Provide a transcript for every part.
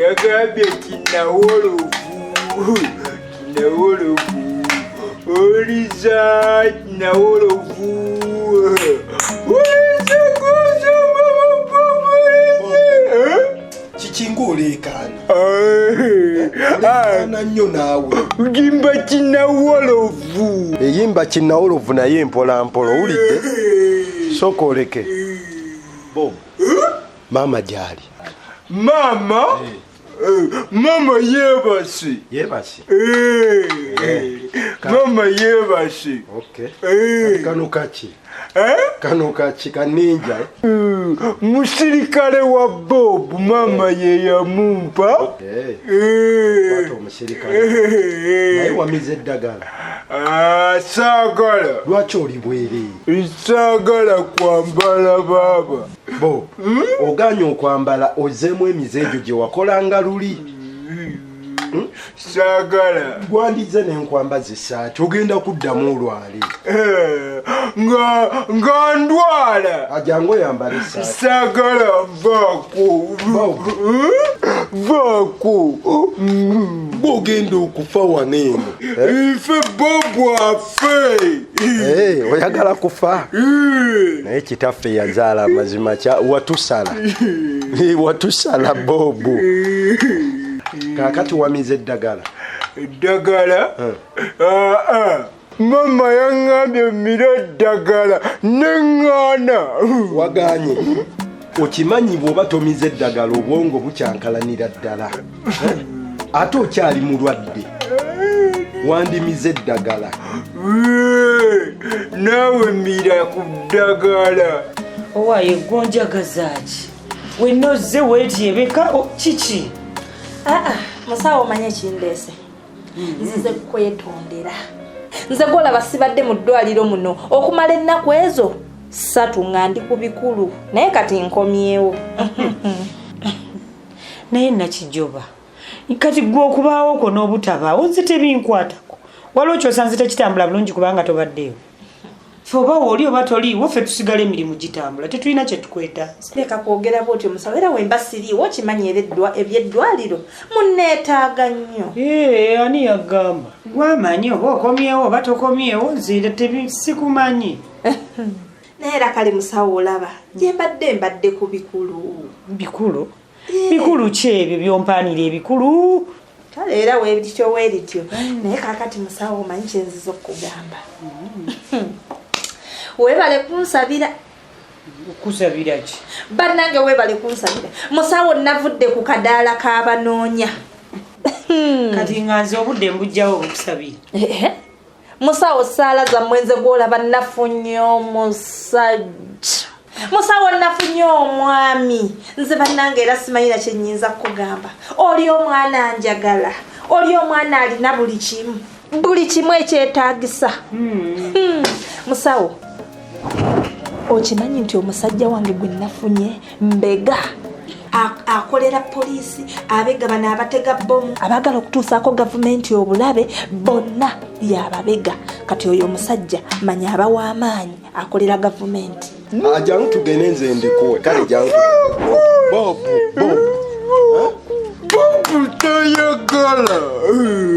Yagambye kinawolovu, kinawolovu, oliza kinawolovu, oliza. Kiki ng'oleekaana? Oleekaana nnyo naawe. Yimba kinawolovu. Eyimba kinawolovu naye mpola mpola, owulidde? Sooka oleke. Bob, maama gyali? Maama? Maama yeebase. Yeebase? Maama yeebase. Okay. Kano kaki? Kano kaki kaninja? Musirikale wa Bob, maama ye yamumpa. Kwata omusirikale. Naye wamize eddagala? Saagala. Lwaki oli bwereere? Saagala kwambala baaba. Bob, ogaanye okwambala, ozzeemu emize egyo gye wakolanga luli. Saagala. Gwandize ne nkwambaza essaati, ogenda kuddamu olwale. Nga ndwala. Ajangu oyambala essaati. Saagala, vaako. Bob. Vaako. Bw'ogenda okufa wano eno. Ife Bob afe. Oyagala kufa? Naye kitaffe yazaala amazima watusala. Watusala Bob. Kaakati wamize eddagala? Eddagala? Maama yaŋŋambye mmire eddagala ne ŋŋaana. Wagaanye. Okimanyi bw'oba tomize eddagala obwongo bukyankalanira ddala. Ate okyali mulwadde. Wandimize eddagala. Naawe mira ku ddagala. Owaaye gonjagaza ki? Wenna ozze weetyebeka kiki? Musawo, omanye ekindeese? Nzize kwetondera. Nze gwolaba sibadde mu ddwaliro muno okumala ennaku ezo 3 nga ndi ku bikulu, naye kati nkomyewo. Naye Nakijoba, kati gwe okubaawo kwo n'obutabaawo nze tebinkwatako. Waliwo ky'osanze tekitambula bulungi kubanga tobaddeewo. Ffe oba wooli oba toliiwo, ffe tusigala emirimu gitambula, tetulina kye tukwetaaza. Leka kwogera bw'otyo musawo, era wemba siriiwo okimanyi era eby'eddwaliro munneetaaga nnyo. Ani yagamba? Gwamanyi oba okomyewo oba tokomyewo, nze sikumanyi. Naye era kale musawo olaba gye mbadde mbadde ku bikulu. Bikulu? Bikulu ki ebyo by'ompaanira ebikulu? Kale era weerityo weerityo. Naye kaakati musawo omanyi kye nziza okukugamba. Weebale kunsabira. Kusabira ki? Bannange weebale kunsabira. Musawo navudde ku kadaala k'abanoonya. Kati nga nze obudde mbujjawo obukusabira. Musawo ssaala zammwe nze gw'olaba nafunye omusajja. Musawo nafunye omwami. Nze bannange era simanyi na kye nnyinza kukugamba. Oli omwana njagala. Oli omwana alina buli kimu. Buli kimu ekyetaagisa. Musawo, okimanyi nti omusajja wange gwe nafunye mbega. Akolera poliisi, abega bano abatega bbomu, abaagala okutuusaako gavumenti obulabe, bonna y'ababega. Kati oyo omusajja manya aba w'amaanyi, akolera gavumenti. Jangu tugende nze ndikuwe. Kale jangu. Bob, Bob. Bob toyagala.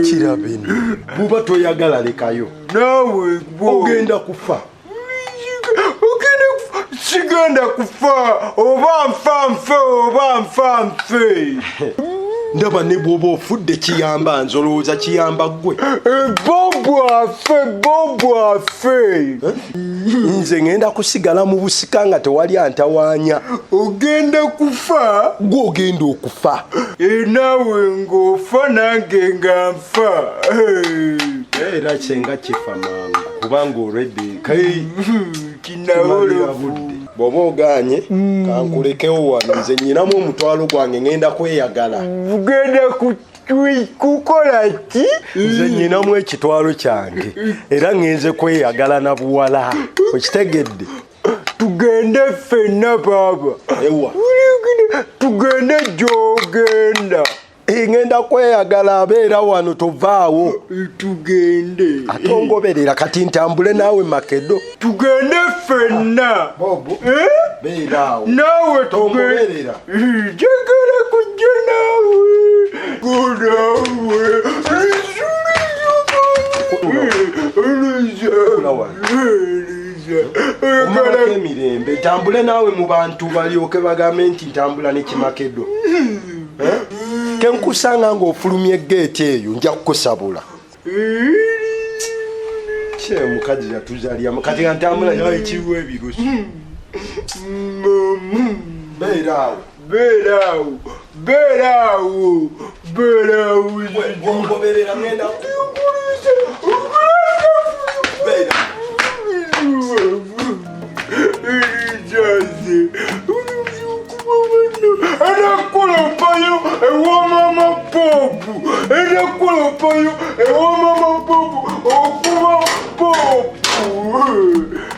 Kirabeni. Buba toyagala lekayo. Naawe Bob. Ogenda kufa. Ogenda kufa. Sigenda kufa. Oba nfa nfe, oba nfa nfe. Ndaba ne bw'oba ofudde kiyamba nze, olowooza kiyamba ggwe? Bob afe, Bob afe. Nze ngenda kusigala mu busika nga tewali antawaanya. Ogenda kufa? Ggwe ogenda okufa. Naawe ng'ofa nange nga nfa. Era kyenga kifa mangu kubanga already Kinawolovu. Bw'oba ogaanye, kankulekewo wano, nze nnyinamu omutwalo gwange ngenda kweyagala. Ugenda kukola ki? Nze nnyinamu ekitwalo kyange era ngenze kweyagala na buwala. Okitegedde? Tugende ffenna baaba. Ewa. Tugende gy'ogenda. Ngenda kweyagala abeera wano tovaawo. Tugende. Ate ongoberera kati ntambule naawe Makedo. Tugende ffenna. Bob, beera awo. Naawe Tongoberera. Njagala kujja naawe. Omalako emirembe ntambule naawe mu bantu balyoke bagambe nti ntambula ne kimakedo. Kenkusanga ng'ofulumya eggeeti eyo nja kukusabula. Kye mukazi yatuzaalira kati nga ntambula nawe kiwa ebirusu. Beera awo. Beera awo. Beera awo. Beera awo. Bwongoberera ngenda. Beera. Enakolopayo ewa mama Popu. Enakolopayo ewa mama Popu. Okuba Popu.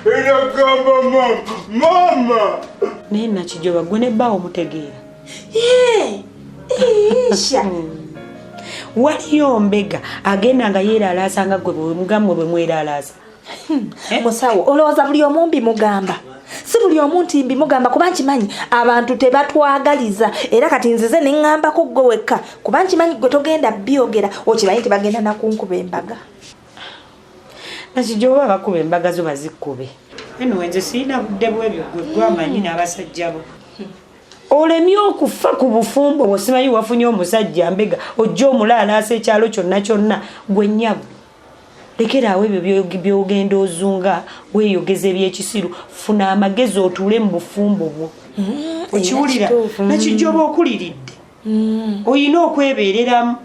Enagamba mama. Mama. Naye Nakijoba gwe ne bbaawo mutegeera. Isha. Waliyo mbega agenda nga yeeralaasa nga gwe bwe bwe mweralaasa. Musawo olowooza buli omu mbimugamba. Si buli omu nti mbimugamba kuba nkimanyi abantu tebatwagaliza era kati nzize ne ŋŋambako ggwe wekka kuba nkimanyi ggwe togenda byogera okimanyi nti bagenda nakunkuba embaga. Nakijoba bakuba embaga zo bazikube. Eno nze sirina budde bw'ebyo gwe gwamanyi n'abasajja bo. Olemye okufa ku bufumbo bw'osimanyi wafunye omusajja mbega ojja omulaalaasa ekyalo kyonna kyonna gwe nnyabo. Lekera awo ebyo by'ogenda ozunga weeyogeza ebyekisiru funa amagezi otuule mu bufumbo bwo. Okiwulira Nakijoba okuliridde. Oyina okwebeereramu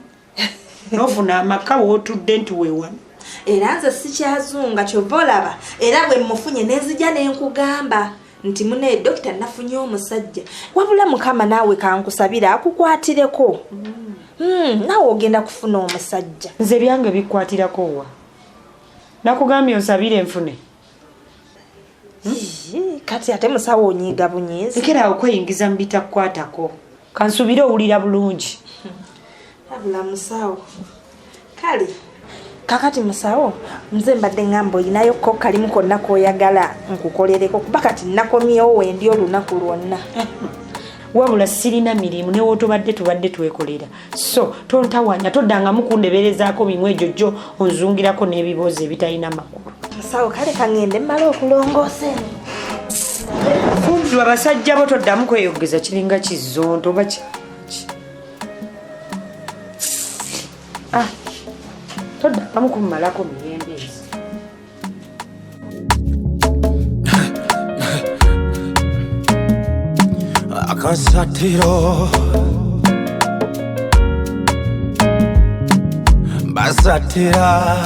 n'ofuna amaka w'otudde nti weewano. Era nze sikyazunga kyova olaba era bwe mmufunye ne nzija ne nkugamba nti munne dokita nafunye omusajja wabula Mukama naawe kankusabira akukwatireko. Naawe ogenda kufuna omusajja. Nze byange bikwatirako wa? Nakugambye onsabire nfune. Kati ate musawo onyiiga bunyiizi. Lekera awo okweyingiza mu bitakukwatako. Kansubire owulira bulungi. Wabula musawo. Kale kakati musawo nze mbadde ŋŋamba olinayo ko kalimu konna k'oyagala nkukolereko kuba kati nakomyewo wendi olunaku lwonna. Wabula sirina mirimu ne wootobadde tubadde twekolera. So tontawanya toddangamu kundeberezaako bimwe egyo gyo onzungirako n'ebiboozi ebitalina makulu. Musawo kale kaŋŋende mmale okulongoosa eno. Fumbirwa abasajja bo toddamu kweyogeza kiringa kizonto oba ki. Toddangamu kummalako mirembe ezi. Akasatiro basatira.